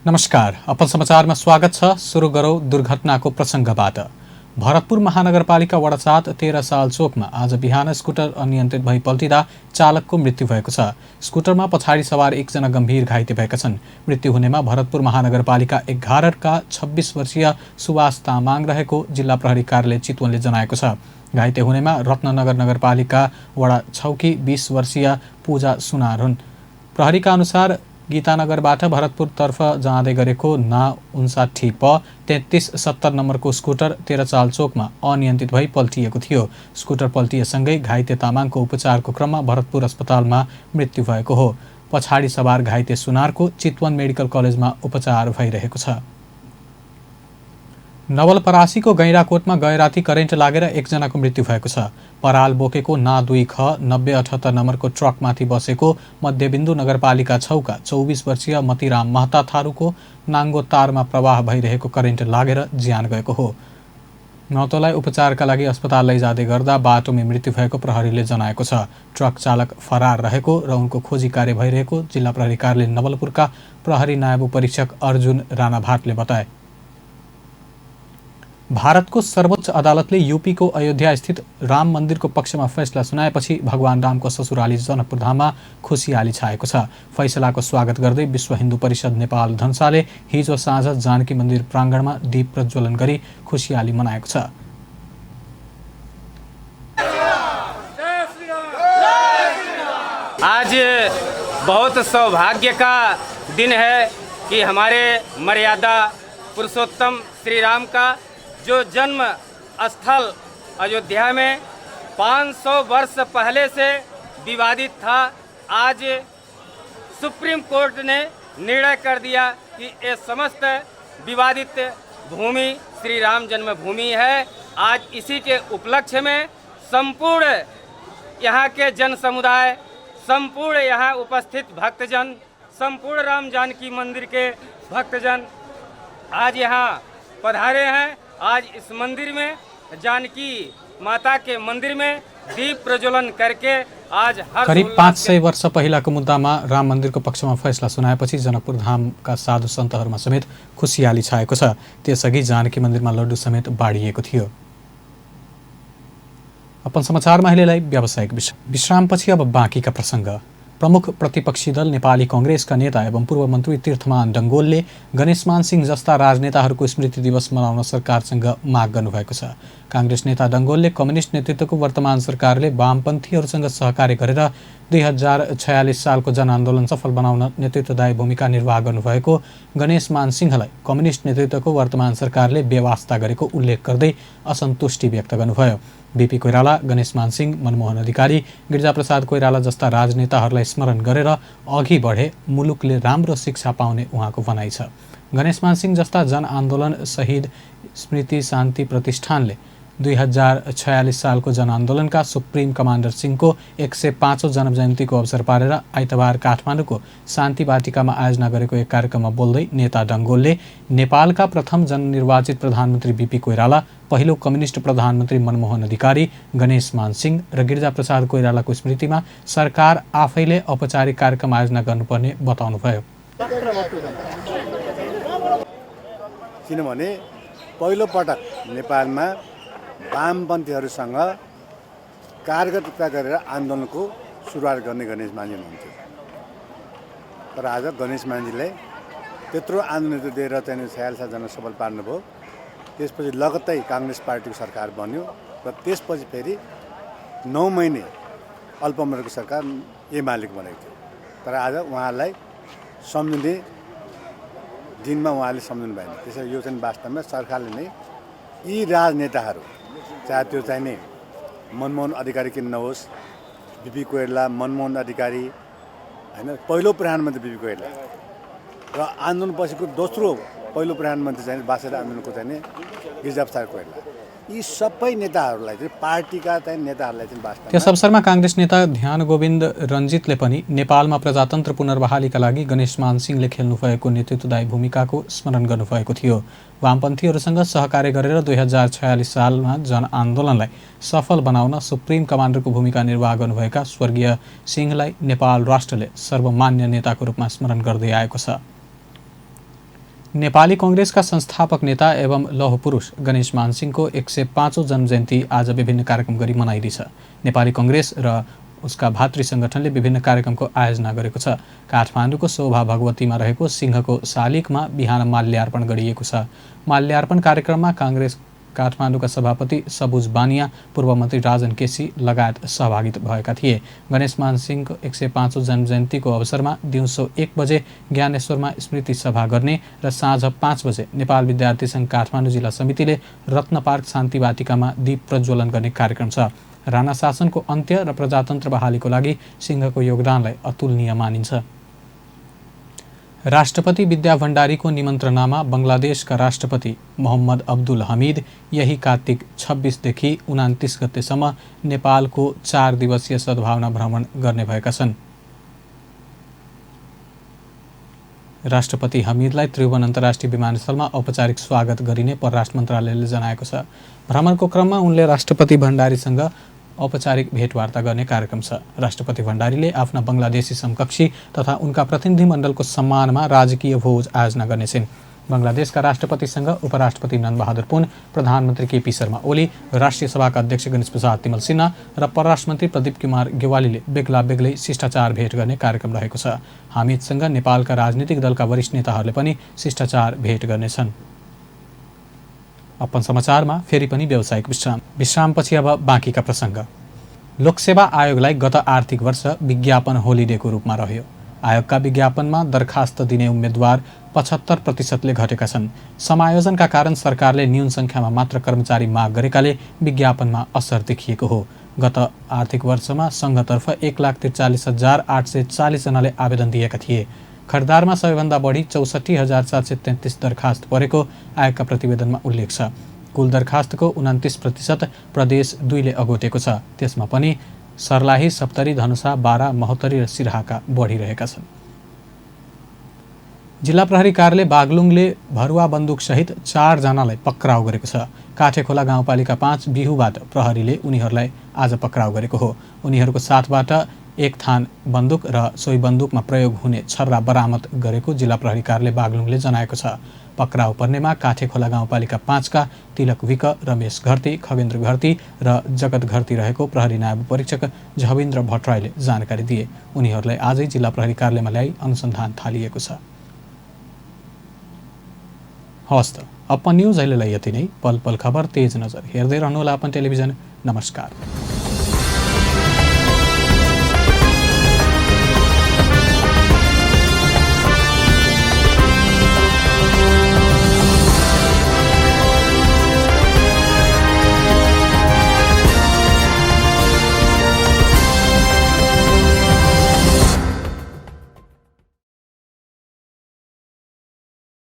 नमस्कार, अपन समाचारमा स्वागत छ। सुरु गरौँ दुर्घटनाको प्रसङ्गबाट। भरतपुर महानगरपालिका वडा 7 13 साल चोकमा आज बिहान स्कुटर अनियन्त्रित भई पल्टिँदा चालकको मृत्यु भएको छ। स्कुटरमा पछाडि सवार एकजना गम्भीर घाइते भएका छन्। मृत्यु हुनेमा भरतपुर महानगरपालिका 11 का 26 वर्षीय सुवास तामाङ रहेको जिल्ला प्रहरी कार्यालय चितवनले जनाएको छ। घाइते हुनेमा रत्ननगर नगरपालिका वडा 6 की 20 वर्षीय पूजा सुनार हुन्। प्रहरीका अनुसार गीतानगरबाट भरतपुरतर्फ जाँदै गरेको ना 59 प 3370 नम्बरको स्कुटर 13 साल चोकमा अनियन्त्रित भई पल्टिएको थियो। स्कुटर पल्टिएसँगै घाइते तामाङको उपचारको क्रममा भरतपुर अस्पतालमा मृत्यु भएको हो। पछाडि सवार घाइते सुनारको चितवन मेडिकल कलेजमा उपचार भइरहेको छ। नवलपरासीको गैँडाकोटमा गएराती करेन्ट लागेर एकजनाको मृत्यु भएको छ। पराल बोकेको ना 2 ख 9078 नम्बरको ट्रकमाथि बसेको मध्यबिन्दु नगरपालिका 6 का 24 वर्षीय मतिराम महता थारूको नाङ्गो तारमा प्रवाह भइरहेको करेन्ट लागेर ज्यान गएको हो। महतोलाई उपचारका लागि अस्पताल लैजाँदै गर्दा बाटोमै मृत्यु भएको प्रहरीले जनाएको छ। ट्रक चालक फरार रहेको र उनको खोजी कार्य भइरहेको जिल्ला प्रहरी कार्यालय नवलपुरका प्रहरी नायब उपरीक्षक अर्जुन राणा भाटले बताए। भारतको सर्वोच्च अदालतले यूपीको अयोध्या स्थित राम मन्दिरको पक्षमा फैसला सुनाएपछि भगवान रामको ससुराली जनकपुर धाममा खुसियाली छाएको छ। फैसलाको स्वागत गर्दै विश्व हिन्दू परिषद नेपाल धनसाले हिजो साँझ जानकी मन्दिर प्राङ्गणमा दीप प्रज्वलन गरी खुसियाली मनाएको छ। आज बहुत सौभाग्य का दिन है कि हमारे मर्यादा पुरुषोत्तम श्री राम का जो जन्म स्थल अयोध्या में 500 वर्ष पहले से विवादित था, आज सुप्रीम कोर्ट ने निर्णय कर दिया कि ये समस्त विवादित भूमि श्री राम जन्मभूमि है। आज इसी के उपलक्ष्य में संपूर्ण यहाँ के जन समुदाय, संपूर्ण यहाँ उपस्थित भक्तजन, संपूर्ण राम जानकी मंदिर के भक्तजन आज यहाँ पधारे हैं। आज इस मंदिर में जानकी माता के मंदिर में दीप प्रज्वलन करके आज करिब 500 वर्ष पहिलाको मुद्दामा राम मन्दिरको पक्षमा फैसला सुनाएपछि जनकपुर धामका साधु सन्तहरूमा समेत खुसियाली छाएको छ। त्यसअघि जानकी मन्दिरमा लड्डु समेत बाँडिएको थियो। अपन समाचारमा अहिलेलाई व्यावसायिक विश्रामपछि अब बाँकीका प्रसङ्ग। प्रमुख प्रतिपक्षी दल नेपाली कांग्रेसका नेता एवं पूर्व मन्त्री तीर्थमान डङ्गोलले गणेशमान सिंह जस्ता राजनेताहरूको स्मृति दिवस मनाउन सरकारसँग माग गर्नुभएको छ। कांग्रेस नेता डङ्गोलले कम्युनिस्ट नेतृत्वको वर्तमान सरकारले वामपन्थीहरूसँग सहकार्य गरेर 2046 सालको जनआन्दोलन सफल बनाउन नेतृत्वदायी भूमिका निर्वाह गर्नुभएको गणेशमान सिंहलाई कम्युनिस्ट नेतृत्वको वर्तमान सरकारले बेवास्ता गरेको उल्लेख गर्दै असन्तुष्टि व्यक्त गर्नुभयो। बीपी कोइराला, गणेशमान सिंह, मनमोहन अधिकारी, गिरिजाप्रसाद कोइराला जस्ता राजनेताहरूलाई स्मरण गरेर अघि बढे मुलुकले राम्रो शिक्षा पाउने उहाँको भनाइ छ। गणेशमान सिंह जस्ता जनआन्दोलन शहीद स्मृति शान्ति प्रतिष्ठानले 2046 सालको जनआन्दोलनका सुप्रिम कमान्डर सिंहको 105औं जन्मजयन्तीको अवसर पारेर आइतबार काठमाडौँको शान्ति वाटिकामा आयोजना गरेको एक कार्यक्रममा बोल्दै नेता डङ्गोलले नेपालका प्रथम जननिर्वाचित प्रधानमन्त्री बीपी कोइराला, पहिलो कम्युनिस्ट प्रधानमन्त्री मनमोहन अधिकारी, गणेशमान सिंह र गिरिजाप्रसाद कोइरालाको स्मृतिमा सरकार आफैले औपचारिक कार्यक्रम आयोजना गर्नुपर्ने बताउनुभयो। किनभने पहिलो पटक नेपालमा वामपन्थीहरूसँग कार्यगतता गरेर आन्दोलनको सुरुवात गर्ने गणेश मान्जी हुनुहुन्थ्यो। तर आज गणेश मान्जीलाई त्यत्रो आन्दोलन दिएर चाहिँ 46 जना सफल पार्नुभयो। त्यसपछि लगत्तै काङ्ग्रेस पार्टीको सरकार बन्यो र त्यसपछि फेरि 9 महिने अल्पमतको सरकार एमालेको बनेको थियो। तर आज उहाँलाई सम्झिने दिनमा उहाँले सम्झिनु भएन। त्यसैले यो चाहिँ वास्तवमा सरकारले नै यी राजनेताहरू, चाहे त्यो चाहिँ नि मनमोहन अधिकारी किन नहोस्, बीपी कोइराला, मनमोहन अधिकारी होइन, पहिलो प्रधानमन्त्री बीपी कोइराला र आन्दोलनपछिको दोस्रो पहिलो प्रधानमन्त्री चाहिँ 62 आन्दोलनको चाहिँ नि गिरिजाप्रसाद कोइराला, यी सबै नेताहरूलाई चाहिँ पार्टीका चाहिँ नेताहरूलाई चाहिँ वास्तवमा त्यस अवसरमा कांग्रेस नेता ध्यान गोविन्द रञ्जितले पनि नेपालमा प्रजातन्त्र पुनर्बहालीका लागि गणेशमान सिंहले खेल्नुभएको नेतृत्वदायी भूमिकाको स्मरण गर्नुभएको थियो। वामपन्थीहरूसँग सहकार्य गरेर 2046 सालमा जनआन्दोलनलाई सफल बनाउन सुप्रिम कमान्डरको भूमिका निर्वाह गर्नुभएका स्वर्गीय सिंहलाई नेपाल राष्ट्रले सर्वमान्य नेताको रूपमा स्मरण गर्दै आएको छ। नेपाली कांग्रेसका संस्थापक नेता एवं लौह पुरुष गणेश मानसिंहको 105औं जन्मजयन्ती आज विभिन्न कार्यक्रम गरी मनाइँदैछ। नेपाली कांग्रेस र उसका भातृ संगठनले विभिन्न कार्यक्रमको आयोजना गरेको छ। काठमाडौँको शोभा भगवतीमा रहेको सिंहको शालिगमा बिहान माल्यार्पण गरिएको छ। माल्यार्पण कार्यक्रममा कांग्रेस काठमाडौँका सभापति सबुज बानिया, पूर्व मन्त्री राजन केसी लगायत सहभागी भएका थिए। गणेश मानसिंहको 105औं जन्मजयन्तीको अवसरमा दिउँसो 1 बजे ज्ञानेश्वरमा स्मृति सभा गर्ने र साँझ 5 बजे नेपाल विद्यार्थी सङ्घ काठमाडौँ जिल्ला समितिले रत्न पार्क शान्ति वाटिकामा दीप प्रज्वलन गर्ने कार्यक्रम छ। राणा शासनको अन्त्य र प्रजातन्त्र बहालीको लागि सिंहको योगदानलाई अतुलनीय मानिन्छ। राष्ट्रपति विद्या भण्डारीको निमन्त्रणामा बङ्गलादेशका राष्ट्रपति मोहम्मद अब्दुल हमिद यही कार्तिक 26 देखि 29 गतेसम्म नेपालको 4 दिवसीय सद्भावना भ्रमण गर्ने भएका छन्। राष्ट्रपति हमिदलाई त्रिभुवन अन्तर्राष्ट्रिय विमानस्थलमा औपचारिक स्वागत गरिने परराष्ट्र मन्त्रालयले जनाएको छ। भ्रमणको क्रममा उनले राष्ट्रपति भण्डारीसँग औपचारिक भेटवार्ता गर्ने कार्यक्रम छ। राष्ट्रपति भण्डारीले आफ्ना बङ्गलादेशी समकक्षी तथा उनका प्रतिनिधिमण्डलको सम्मानमा राजकीय भोज आयोजना गर्नेछन्। बङ्गलादेशका राष्ट्रपतिसँग उपराष्ट्रपति नन्दबहादुर पुन, प्रधानमन्त्री केपी शर्मा ओली, राष्ट्रिय सभाका अध्यक्ष गणेश प्रसाद तिमल सिन्हा र परराष्ट्र मन्त्री प्रदीप कुमार गेवालीले बेग्ला बेग्लै शिष्टाचार भेट गर्ने कार्यक्रम रहेको छ। हामिदसँग नेपालका राजनीतिक दलका वरिष्ठ नेताहरूले पनि शिष्टाचार भेट गर्नेछन्। अपन समाचारमा फेरि पनि व्यावसायिक विश्रामपछि अब बाँकीका प्रसङ्ग। लोकसेवा आयोगलाई गत आर्थिक वर्ष विज्ञापन होलिडेको रूपमा रह्यो। आयोगका विज्ञापनमा दरखास्त दिने उम्मेद्वार 75%ले घटेका छन्। समायोजनका कारण सरकारले न्यून सङ्ख्यामा मात्र कर्मचारी माग गरेकाले विज्ञापनमा असर देखिएको हो। गत आर्थिक वर्षमा सङ्घतर्फ 1,43,840 जनाले आवेदन दिएका थिए। खरिदारमा सबैभन्दा बढी 64,733 दरखास्त परेको आयोगका प्रतिवेदनमा उल्लेख छ। कुल दरखास्तको 29% प्रदेश 2ले अगोटेको छ। त्यसमा पनि सर्लाही, सप्तरी, धनुषा, बारा, महोत्तरी र सिराहाका बढिरहेका छन्। जिल्ला प्रहरी कार्यालय बागलुङले भरुवा बन्दुकसहित 4 जनालाई पक्राउ गरेको छ। काठेखोला गाउँपालिका 5 बिहुबाट प्रहरीले उनीहरूलाई आज पक्राउ गरेको हो। उनीहरूको साथबाट 1 थान बन्दुक र सोही बन्दुकमा प्रयोग हुने छर्रा बरामद गरेको जिल्ला प्रहरी कार्यालय बागलुङले जनाएको छ। पक्राउ पर्नेमा काठेखोला गाउँपालिका 5 का तिलक विक, रमेश घरती, खगेन्द्र घरती र जगत घरती रहेको प्रहरी नायब परीक्षक जहविन्द्र भट्टराईले जानकारी दिए। उनीहरूलाई आजै जिल्ला प्रहरी कार्यालयमा ल्याई अनुसन्धान थालिएको छ। हवस् त, अपन न्युज अहिलेलाई यति नै। पल पल खबर, तेज नजर हेर्दै रहनुहोला अपन टेलिभिजन। नमस्कार।